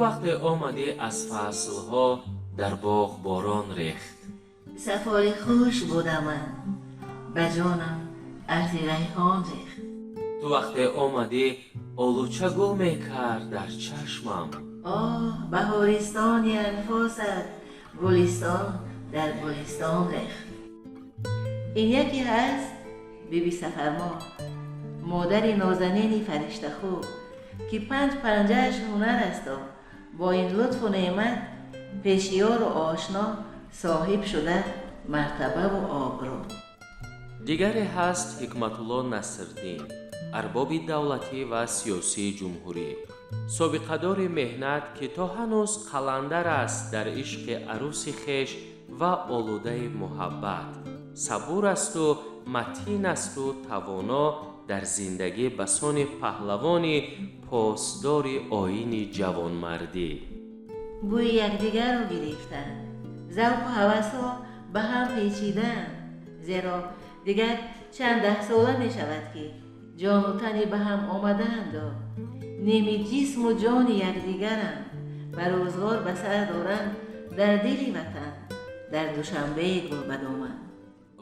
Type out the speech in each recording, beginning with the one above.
Вақте омадӣ, аз фаслҳо дар боғ борон рехт. Сафои хуш будам ман, ба ҷонам арзи райҳон рехт. Ту вақте омадӣ, олуча гул мекард дар чашмам. Оҳ, баҳористони анфосат гулистон дар гулистон рехт. Ин яке ҳаст Биби Сафармо, модари нозанини фариштахӯ, ки панҷ панҷааш ҳунар асту бо ин лутфу неъмат пеши ёру ошно соҳиб шуда мартабаву обрӯ. Дигаре ҳаст Ҳикматулло Насриддин, арбоби давлатӣ ва сиёсии ҷумҳурӣ, собиқадори меҳнат, ки то ҳанӯз қаландар аст дар ишқи арӯси хеш ва олудаи муҳаббат, сабур асту матин асту тавоно дар зиндагӣ, ба сони паҳлавони посдори оини ҷавонмардӣ. Бӯи якдигарро гирифтанд, завқу ҳавасҳо ба ҳам печиданд, зеро дигар чанд даҳсола мешавад, ки ҷону тани ба ҳам омадаанду ними ҷисму ҷони якдигаранд ва рӯзгор ба сар доранд дар дили ватан, дар Душанбеи гулбадоман.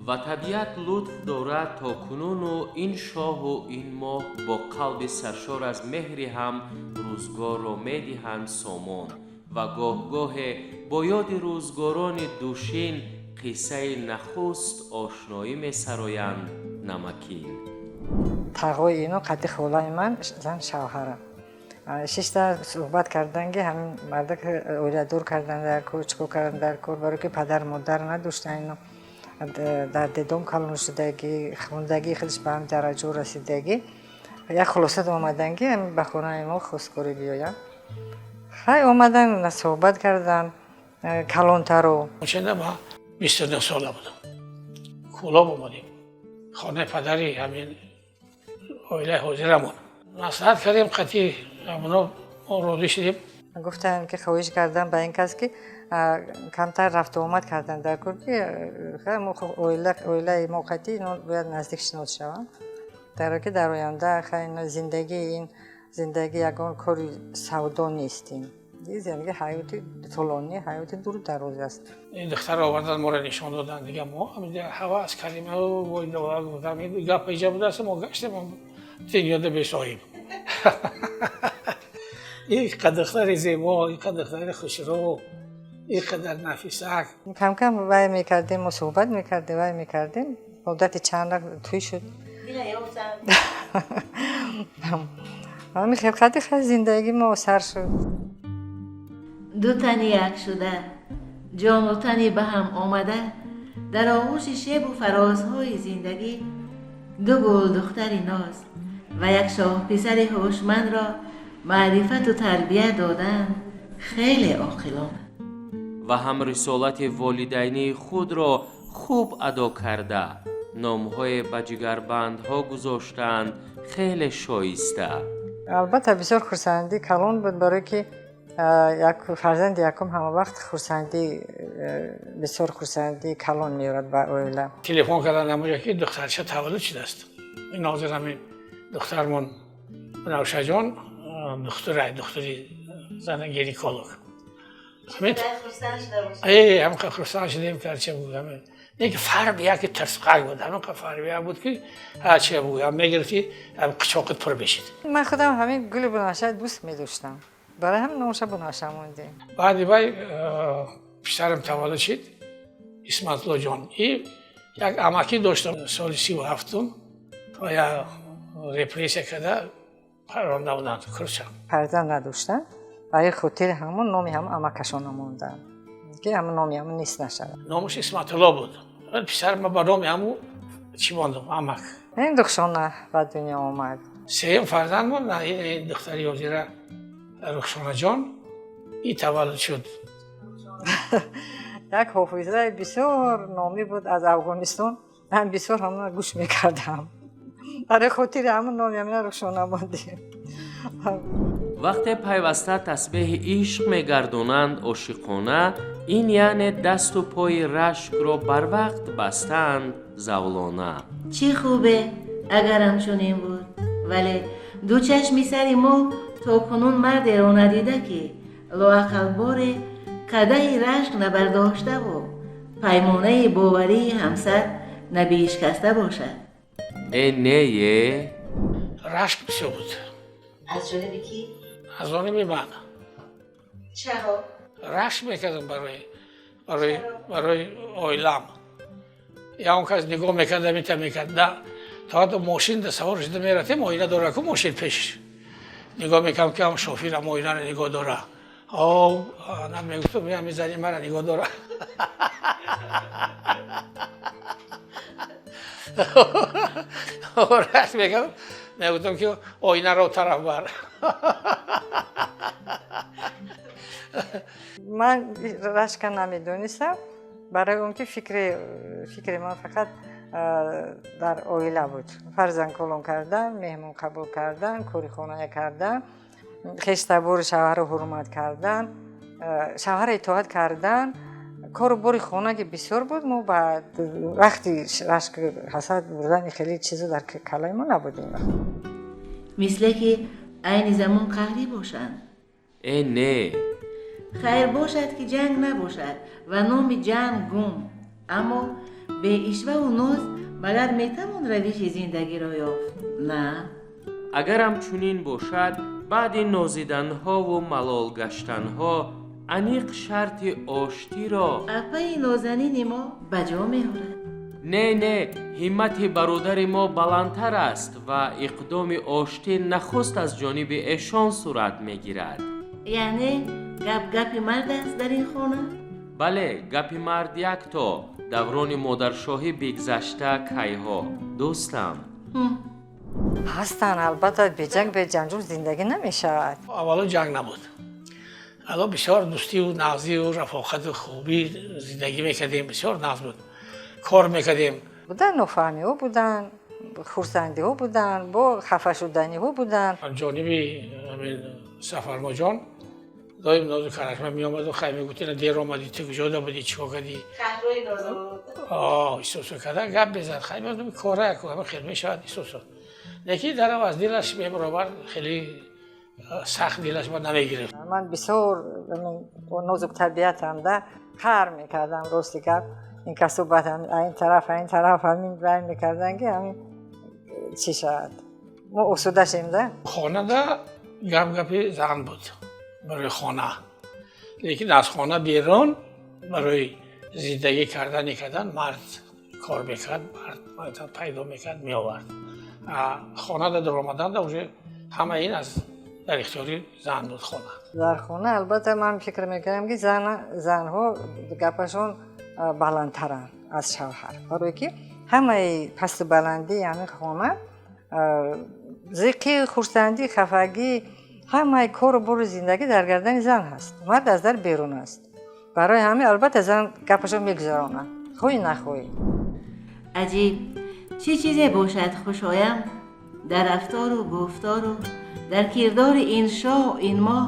Ва табиат лутф дорад то кунуну ин шоҳу ин моҳ бо қалби саршор аз меҳри ҳам рӯзгорро медиҳанд сомон ва гоҳ-гоҳе бо ёди рӯзгорони душин қиссаи нахуст ошноӣ месароянд намакин. Тағои ино қадди холаи ман зан шавҳарам шишта суҳбат кардан, ки ҳамин мардак оиладор кардан дар кор, чикор кардан дар кор, барое ки падар модар надоштан, ино дар дедом калон шудагӣ, хондагии худаш ба ҳам дараҷо расидагӣ. Як хулоса омадан, ки ба хонаи мо хостгорӣ биёянд. Хай, омадан, суҳбат кардан калонтаро. Ченда ма 29 сола будам. Кӯлоб омадем, хонаи падари ҳамин оилаи ҳозирамон. Маслиҳат кардем қатъи ҳамоно, мо розӣ шудем. Гуфтанд, ки хоҳиш кардан ба ин кас, ки камтар рафту омад кардан дар кор, ки оилаи мо қатъи ино бояд наздик шинос шаванд, даро ки дар оянда зиндагии ин зиндагӣ ягон кори савдо нест, ин зиндагӣ ҳаёти тӯлонӣ, ҳаёти дуру дароз аст. Ин духтарро овардан, моро нишон додан. Дига мо ҳавас кардем, гап иҷа будааст, мо гаштем дунёда бесоҳиб. Ин қадар духтари зебо, ин қадар духтари хушрӯ, ин қадар нафисак. Камкам вай мекардем, мо суҳбат мекардем, вай мекардем, муддати чанд вақт тӯй шуд. Ҳамин хел қадди хел зиндагӣ мо сар шуд. Ду тани як шуда, ҷону тани ба ҳам омада, дар оғӯши шебу фарозҳои зиндагӣ ду гулдухтари ноз ва як шоҳписари ҳушмандро маърифату тарбия додан хеле оқилона. Ва ҳам рисолати волидайнии худро хуб адо карда, номҳое ба ҷигарбандҳо гузоштаанд хеле шоиста. Албатта, бисёр хурсандӣ калон буд, барое ки як фарзанди якум ҳама вақт хурсандӣ, бисёр хурсандии калон меорад ба оила. Телефон кардан ҳамоҷа, ки духтарча таваллуд шудааст. Ин ҳозир ҳамин духтармон Навшаҷон духтура, духтури зана, гинеколог. Ҳамқа хурсанд шудем, карча буд, ҳамин ки фарб яки тарсқак буд, ҳаминқа фарбия буд, ки ҳарчи буд мегирифти, қучоқит пур мешид. Ман худам ҳамин гули бунафша дӯст медоштам, барои ҳамин номша Бунафша мондем. Баъди вай писарам таваллуд шид, Исматуллоҷон. И як амакӣ доштам, соли 37-ум я репрессия карда паронда буданд курча. Фарзанд надоштанд, барои хотири ҳамон номи ҳамон амакашона монданд, ки ҳамон номи ҳамон нест нашавад. Номаш Исматулло буд. Писар ма ба номи ҳамун чӣ мондам, амак. Ин Рухшона ба дунё омад. Сеюм фарзандмон духтари ҳозира Рухшонаҷон и таваллуд шуд. Як ҳофизаи бисёр номӣ буд аз Афғонистон, ман бисёр ҳамона гӯш мекардам, барои хотири ҳамон номи ҳамина Рухшона мондем. Вақте пайваста тасбеҳи ишқ мегардонанд ошиқона, ин яъне дасту пои рашкро барвақт бастаанд завлона. Чӣ хубе, агарам чунин буд, вале ду чашми сари мо то кунун мардеро надида, ки Лоақал боре қадаҳи рашк набардоштаву паймонаи боварии ҳамсар набишкаста бошад. Э не-е? Рашк бисёр буд. Аз ҷониби кӣ? Аз ҷониби ман. Чаро? Рашк мекардам барои оилам. Ягон кас нигоҳ мекард, амита мекард. Да, то ҳатто мошин да савор шуда мерафтем, оина дора ку мошин пешиш. Нигоҳ мекардам, ки ҳам шофирам оинаро нигоҳ дора. О, на мегуфтам, ҳами зани мара нигоҳ дора. Рашк мекардам, мегуфтам, ки оинаро тараф бар. Ман рашка намедонистам, барои он ки фикри ман фақат дар оила буд. Фарзанд калон кардан, меҳмон қабул кардан, кори хона кардан, хештабори шавҳарро ҳурмат кардан, шавҳарро итоат кардан. Кору бори хона ки бисёр буд, мо ба вақти рашк ҳасад бурдани хеле чизо дар калаи мо набуд ин вақт. Мисле ки айни замон қаҳрӣ бошанд. Э не. Хайр бошад, ки ҷанг набошад ва номи ҷанг гум, аммо беишваву ноз магар метавон равиши зиндагиро ёфт? На. Агарам чунин бошад, баъди нозиданҳову малолгаштанҳо аниқ шарти оштиро апаи нозанини мо ба ҷо меорад. Не, не, ҳиммати бародари мо баландтар аст ва иқдоми оштӣ нахуст аз ҷониби эшон сурат мегирад. Яъне гап гапи мард аст дар ин хона? Бале, гапи мард якто, даврони модаршоҳӣ бигзашта кайҳо, дӯстам. Ҳастанд, албатта, беҷанг беҷанҷол зиндагӣ намешавад. Аввало ҷанг набуд. Ало бисёр дӯстиву нағзиву рафоқату хубӣ зиндагӣ мекардем, бисёр нағз буд. Кор мекардем. Буданд нофаҳмиҳо, буданд хурсандиҳо, буданд бо хафа шуданиҳо буданд. Ҷониби ҳамин Сафармоҷон доим нозу карашма меомаду хай мегуфт, ина дер омадӣ, ту куҷода будӣ, чӣ кор кардӣ? Қаҳрҳои нозу. Исусу карда гап мезад. Хай мегуфтам, кора яку ҳама хел мешавад исусу. Лекин дарав аз дилаш мебаровард, хеле сахт дилаш ба намегирифт. Ман бисёр нозук табиатам да қаҳр мекардам, рости гап. Ин касо баъд ин тараф, ин тараф ҳамин рай мекардан, ки ҳамин чӣ шавад. Мо осуда шем да. Хонада гап гапи зан буд барои хона. Лекин аз хона берун барои зиндагӣ кардани кардан мард кор мекард, мард пайдо мекард, меовард. Хонада даромаданда уже ҳама ин аз дар ихтиёри зан буд хона. Дар хона албатта ман фикр мекунам, ки занҳо гапашон баландтаранд аз шавҳар. Барое ки ҳамаи пасту баландии ҳамин хона, зиқӣ, хурсандӣ, хафагӣ, ҳамаи кору бору зиндагӣ дар гардани зан ҳаст. Мард аз дар берун аст. Барои ҳамин албатта зан гапашо мегузаронад, хоҳӣ нахоҳӣ. Аҷиб, чӣ чизе бошад хушоям дар рафтору гуфтору дар кирдори ин шоҳ, ин моҳ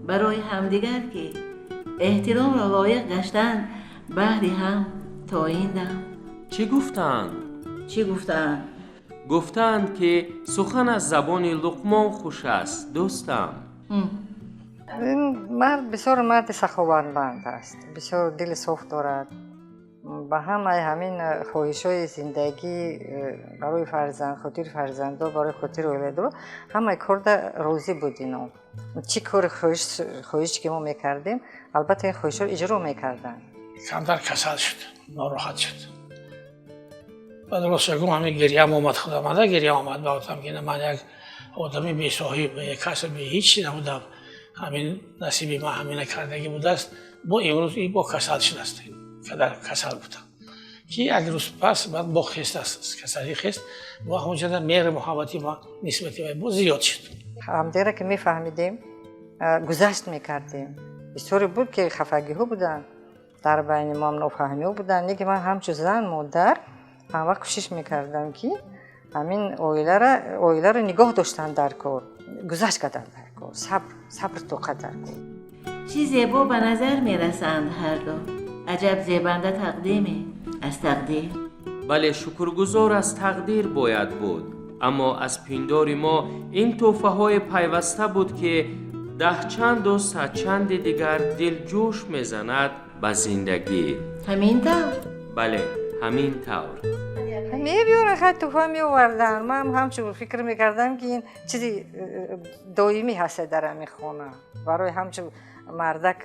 барои ҳамдигар, ки эҳтиромро лоиқ гаштанд баҳри ҳам то ин дам. Чӣ гуфтанд? Чӣ гуфтанд? Гуфтаанд, ки сухан аз забони Луқмон хуш аст, дӯстам. Ин мард бисёр марди саховатманд аст, бисёр дили соф дорад. Ба ҳамаи ҳамин хоҳишҳои зиндагӣ барои фарзанд, хотири фарзандо, барои хотири оиладоро ҳамаи корда розӣ буд ино. Чӣ кори хоҳиш ки мо мекардем, албатта ин хоҳишҳоро иҷро мекарданд. Камтар касал шуд, нороҳат шуд. Баъд рост гум ҳамин гирьям омад, худамада гирьям омад. Ба гуфтам, ки ман як одами бесоҳиб, бекасб, беҳеҷ набудам. Ҳамин насиби ман ҳамина кардагӣ будааст. Бо имрӯз и бо касал шудааст. Кадар касал будам. Ки як рӯз пас баъд бо хест аст, касалӣ хест, бо ҳамонҷода меҳру муҳаббати ма нисбати вай боз зиёд шуд. Ҳамдигарро ки мефаҳмидем, гузашт мекардем. Бисёре буд, ки хафагиҳо буданд дар байни мо, нофаҳмиҳо буданд, лекин ман ҳамчун зан, модар ҳамвақт кӯшиш мекардам, ки ҳамин оиларо нигоҳ доштан дар кор, гузашт кардан дар кор, сабр, тоқат дар кор. Чӣ зебо ба назар мерасанд ҳарду, аҷаб зебанда тақдиме аз тақдир. Бале, шукргузор аз тақдир бояд буд, аммо аз пиндори мо ин тӯҳфаҳои пайваста буд, ки Даҳчанду садчанди дигар дилҷӯш мезанад ба зиндагӣ. Ҳамин тавр? Бале, ҳамин тавр. Мебиёранд, хай, туҳфа меоварданд. Ман ҳамчун фикр мекардам, ки ин чизи доимӣ ҳаста дар ҳамин хона. Барои ҳамчун мардак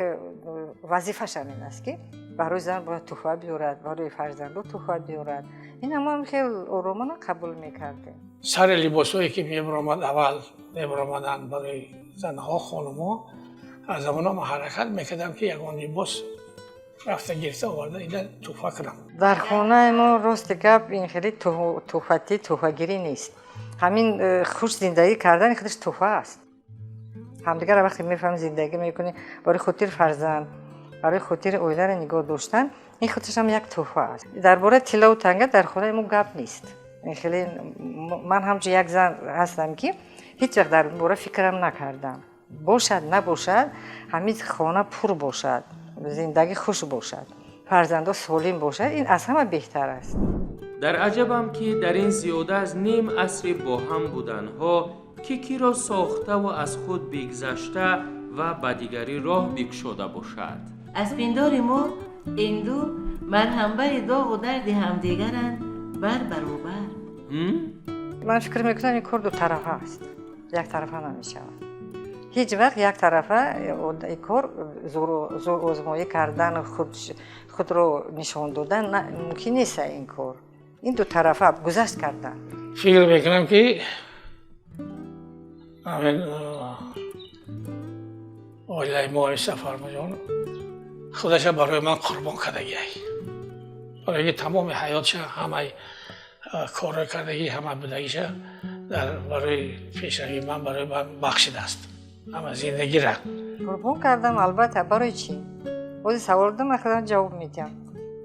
вазифаш ҳамин аст, ки барои зан бояд туҳфа биёрад, барои фарзандо туҳфа биёрад. Ина мо хел оромона қабул мекардем. Сари либосҳое ки мебаромад, аввал мебаромаданд барои занҳо, хонумҳо, аз замоно ман ҳаракат мекардам, ки ягон либос рафта гирифта оварда ина туҳфа кунам. Дар хонаи мо, рости гап, ин хеле туҳфатӣ, туҳфагирӣ нест. Ҳамин хуш зиндагӣ кардани худаш туҳфа аст. Ҳамдигарро вақте мефаҳмем, зиндагӣ мекунем барои хотири фарзанд, барои хотири оиларо нигоҳ доштан, ин худашам як туҳфа аст. Дар бораи тиллову танга дар хонаи мо гап нест. Ин хеле ман ҳамчун як зан ҳастам, ки ҳеҷ вақт дар бора фикрам накардам. Бошад, набошад, ҳамин хона пур бошад, зиндагӣ хуш бошад, фарзандо солим бошад, ин аз ҳама беҳтар аст. Дар аҷабам, ки дар ин зиёда аз ним асри бо ҳам буданҳо ки киро сохтаву аз худ бигзашта ва ба дигарӣ роҳ бикушода бошад. Аз пиндори мо ин ду марҳамбари доғу дарди ҳамдигаранд бар баробар. Ман фикр мекунам, ин кор дутарафа аст, яктарафа намешавад ҳеҷ вақт. Яктарафа ин кор зӯрозмоӣ кардан, худро нишон додан мумкин нест. Ин кор, ин дутарафа гузашт кардан. Фикр мекунам, ки ҳамин оилаи мо, Сафармаҷон худаша барои ман қурбон кардагиай, барои ки тамоми ҳаётша, ҳамаи корҳои кардагӣ, ҳама будагиша дар барои пешравии ман, барои ман бахшидааст, ҳама зиндагира. Қурбон кардам, албатта. Барои чӣ? Бози савол додам, ман худам ҷавоб медиҳам.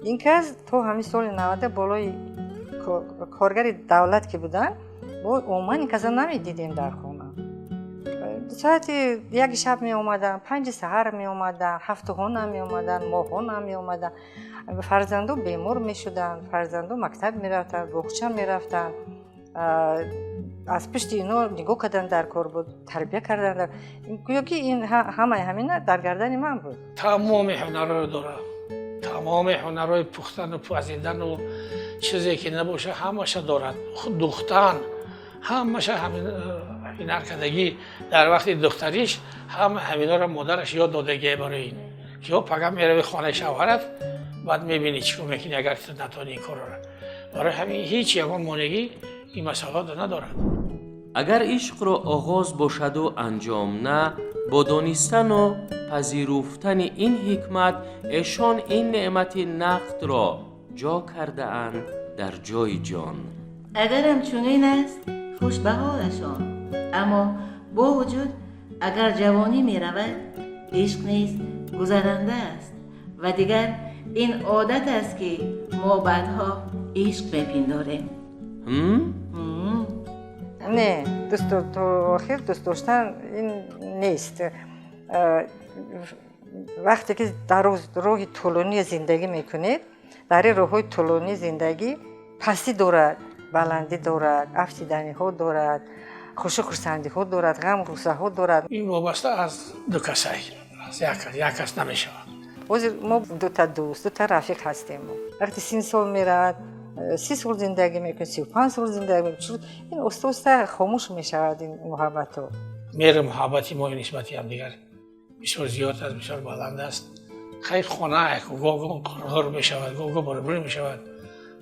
Ин кас то ҳамин соли 90 болои коргари давлат ки буданд, мо умуман ин каса намедидем дар хона. Соати 1-и шаб меомаданд, 5-и саҳар меомаданд, ҳафтуҳона меомаданд, моҳона меомаданд. Фарзандо бемор мешуданд, фарзандо мактаб мерафтанд, боғча мерафтанд, аз пушти ино нигоҳ кардан дар кор буд, тарбия кардан. Гӯё ки ин ҳамаи ҳамина дар гардани ман буд. Тамоми ҳунарҳоро дорад, тамоми ҳунарҳои пухтану пазидану чизе ки набоша, ҳамаша дорад. Духтан ҳамаша ҳамин ҳунар кардагӣ. Дар вақти духтариш ҳама ҳаминҳоро модараш ёд додагия барои ин ки ё пага мерави хонаи шавҳарат, баъд мебинӣ чӣ кор мекунӣ, агар ту натонӣ ин корро. Барои ҳамин ҳеҷ ягон монеъӣ ин масъаларо надорад. Агар ишқро оғоз бошаду анҷом на, бо донистану пазируфтани ин ҳикмат эшон ин неъмати нақдро ҷо кардаанд дар ҷои ҷон. Агарам чунин аст, хуш ба ҳолашон, аммо бо вуҷуд агар ҷавонӣ меравад, ишқ низ гузаранда аст ва дигар ин одат аст, ки мо баъдҳо ишқ мепиндорем. Не, дӯст то охир дӯст доштан ин нест. Вақте ки дар роҳи тӯлонии зиндагӣ мекунед, дар ин роҳҳои тӯлонии зиндагӣ пастӣ дорад, баландӣ дорад, афтиданиҳо дорад, хушу хурсандиҳо дорад, ғам ғуссаҳо дорад. Ин вобаста аз ду касай, аз як кас, як кас намешавад. Ҳозир мо дута дӯст, дута рафиқ ҳастем. Вақте 30 сол меравад, 30 сол зиндагӣ мекунед, 35 сол зиндагӣ мекунед, ин оста оста хомӯш мешавад ин муҳаббатҳо. Меҳру муҳаббати мо нисбати ҳамдигар бисёр зиёд аст, бисёр баланд аст. Хай, хона гоҳ ғур мешавад, гоҳ гоҳ бурбур мешавад,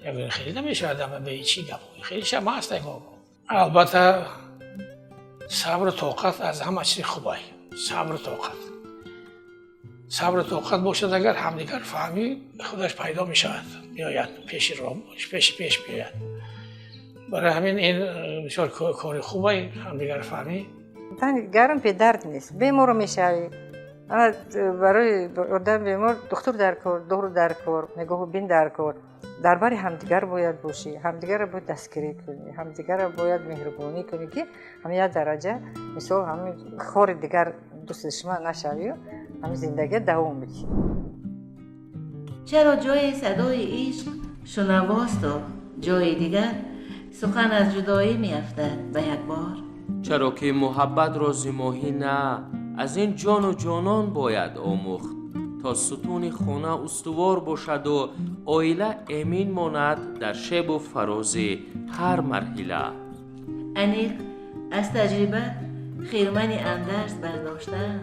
ягон хеле намешавад, ама бе чӣ гап, хеле шам ҳаст гоҳ. Албатта, сабру тоқат аз ҳама чизи хубай. Сабру тоқат, сабру тоқат бошад агар, ҳамдигар фаҳмӣ худаш пайдо мешавад, меояд пеши роҳ, пеши пеш меояд. Барои ҳамин ин бисёр кори хубай, ҳамдигар фаҳмӣ. Тани гарм бедард нест. Беморо мешавӣ, барои одам бемор духтур дар кор, дору дар кор, нигоҳу бин дар кор. Дар бари ҳамдигар бояд бошӣ, ҳамдигарро бояд дастгирӣ кунӣ, ҳамдигарро бояд меҳрубонӣ кунӣ, ки ҳам як дараҷа, мисол, ҳамин хори дигар дӯсти шумо нашавию ҳамин зиндагия давом бидиҳӣ. Чаро ҷои садои ишқ шунавосту ҷои дигар сухан аз ҷудоӣ меафтад ба як бор? Чаро ки муҳаббатро зимоҳӣ на Аз ин ҷону ҷонон бояд омӯхт, то сутуни хона устувор бошаду оила эмин монад дар шебу фарози ҳар марҳила. Аниқ аз таҷриба хирмани андарз бардоштаанд.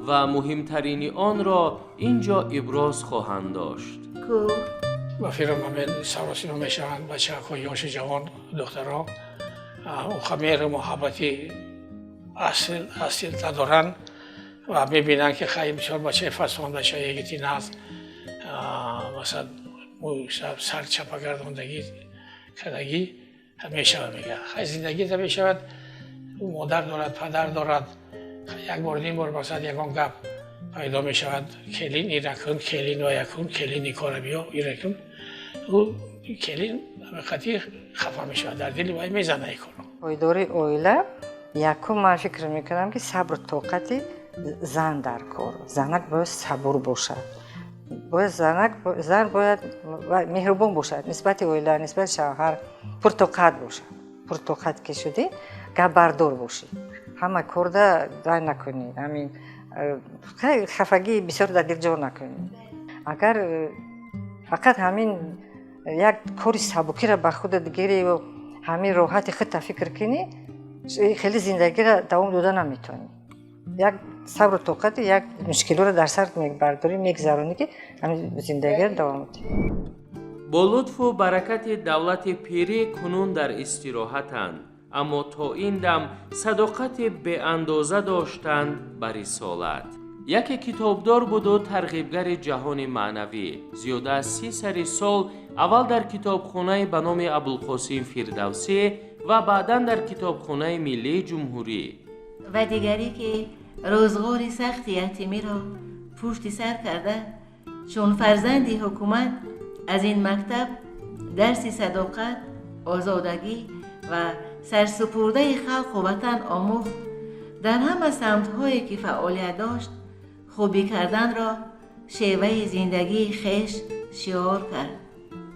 Ва муҳимтарини онро ин ҷо иброз хоҳанд дошт. Ку ба фикрам ҳамин саросима мешаванд бачаҳо, ёши ҷавон, духтарҳо онқа меҳру муҳаббати асл надоранд ва мебинанд, ки хай, бисёр бачаи фасон, бачаи ягити наз, масалан, сар чапа гардондагӣ кардагӣ мешавад. Мега, хай, зиндагита мешавад, модар дорад, падар дорад, як бор, ним бор, масалан, ягон гап пайдо мешавад: келин, ира кун, келин, вая кун, келин, ин кора биё, ира кун. Ӯ келин ҳақиқатӣ хафа мешавад, дар дили вай мезана ин корро. Пойдории оила, якум, ман фикр мекунам, ки сабру тоқати зан дар кор. Занак бояд сабур бошад, бояд занак, зан бояд меҳрубон бошад нисбати оила, нисбати шавҳар, пуртоқат бошад. Пуртоқат ки шудӣ, гапбардор бошӣ, ҳама корда вай накунӣ, ҳамин хафагӣ бисёр дар дил ҷо накунӣ. Агар фақат ҳамин як кори сабукиро ба худат гирию ҳамин роҳати худта фикр кунӣ, хеле зиндагиро давом дода наметавонӣ. Як сабру тоқати, як мушкилиро дар сар мебардорӣ, мегзаронӣ, ки ҳамин зиндагиро давом медиҳӣ. Бо лутфу баракати давлати пирӣ кунун дар истироҳатанд, аммо то ин дам садоқати беандоза доштанд ба рисолат. Яке китобдор буду тарғибгари ҷаҳони маънавӣ. Зиёда аз 30 сари сол аввал дар китобхонаи ба номи Абулқосим Фирдавсӣ ва баъдан дар Китобхонаи миллии ҷумҳурӣ. Ва дигаре, ки рӯзғори сахти ятимиро пушти сар карда, чун фарзанди ҳукумат аз ин мактаб дарси садоқат, озодагӣ ва сарсупурдаи халқу ватан омӯхт, дар ҳама самтҳое ки фаъолият дошт, хубӣ карданро шеваи зиндагии хеш шиор кард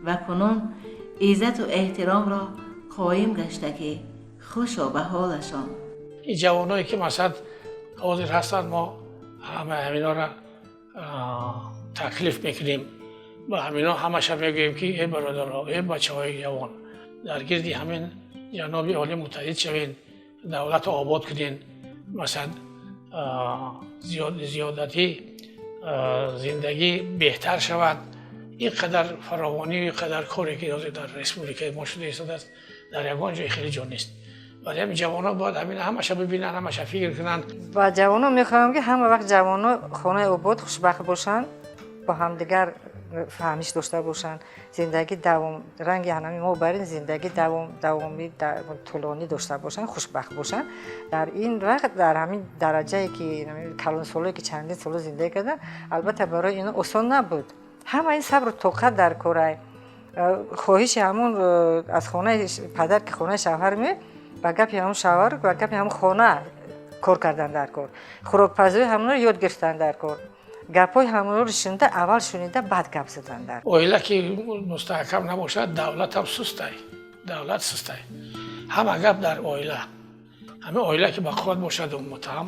ва кунун иззату эҳтиромро қоим гашта, ки хушо ба ҳолашон. Ин ҷавоное, ки масалан ҳозир ҳастанд, мо ҳама ҳаминҳоро таклиф мекунем, ба ҳаминҳо ҳамаша мегӯем, ки э бародаро, э бачаҳои ҷавон, дар гирди ҳамин ҷаноби олӣ муттаҳид шавен, давлатро обод кунен. Масалан, зиёдатӣ зиндагӣ беҳтар шавад. Ин қадар фаровонӣ, ин қадар коре, ки ҳозир дар республикаи мо шуда истодааст, дар ягон ҷои хеле ҷо нест. Барои ҳамин ҷавонҳо бояд ҳамин ҳамаша бибинанд, ҳамаша фикр кунанд. Ба ҷавонон мехоҳам, ки ҳама вақт ҷавонҳо хонаи обод, хушбахт бошанд, бо ҳамдигар фаҳмиш дошта бошанд, зиндагӣ давом, ранги ҳанами мо бар ин зиндагӣ давом, давоми тӯлонӣ дошта бошанд, хушбахт бошанд. Дар ин вақт, дар ҳамин дараҷае, ки калонсолое, ки чандин соло зиндагӣ карданд, албатта, барои ино осон набуд. Ҳама ин сабру тоқат дар корай, хоҳиши ҳамун аз хонаи падар, ки хонаи шавҳар меояд, ба гапи ҳамун шавҳар, ба гапи ҳамун хона кор кардан дар кор, хӯрокпазии ҳамонро ёд гирифтан дар кор, гапҳои ҳамонро шунида, аввал шунида, баъд гап задан дар. Оила ки мустаҳкам набошад, давлатам сустай, давлат сустай. Ҳама гап дар оила. Ҳамин оила ки бақувват бошаду муттаҳам,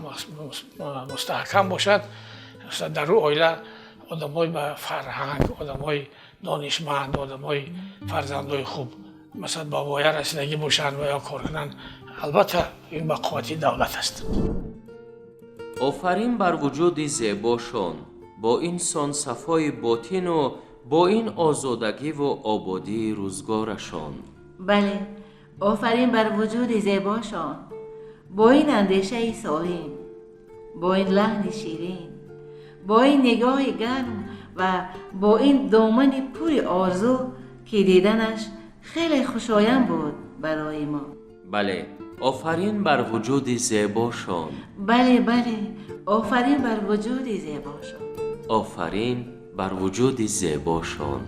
мустаҳкам бошад, дар ӯ оила одамҳои ба фарҳанг, одамҳои донишманд, одамҳои фарзандои хуб, масалан, ба воя расидагӣ бошанд ва ё кор кунанд, албатта, ин ба қуввати давлат аст. Офарин бар вуҷуди зебошон бо ин сон сафои ботину бо ин озодагиву ободии рӯзгорашон. Бале, офарин бар вуҷуди зебошон бо ин андешаи солим, бо ин лаҳни ширин, бо ин нигоҳи гарм ва бо ин домани пури орзу, ки диданаш хеле хушоянд буд барои мо. Бале, офарин бар вуҷуди зебошон. Бале, бале, офарин бар вуҷуди зебошон. Офарин бар вуҷуди зебошон.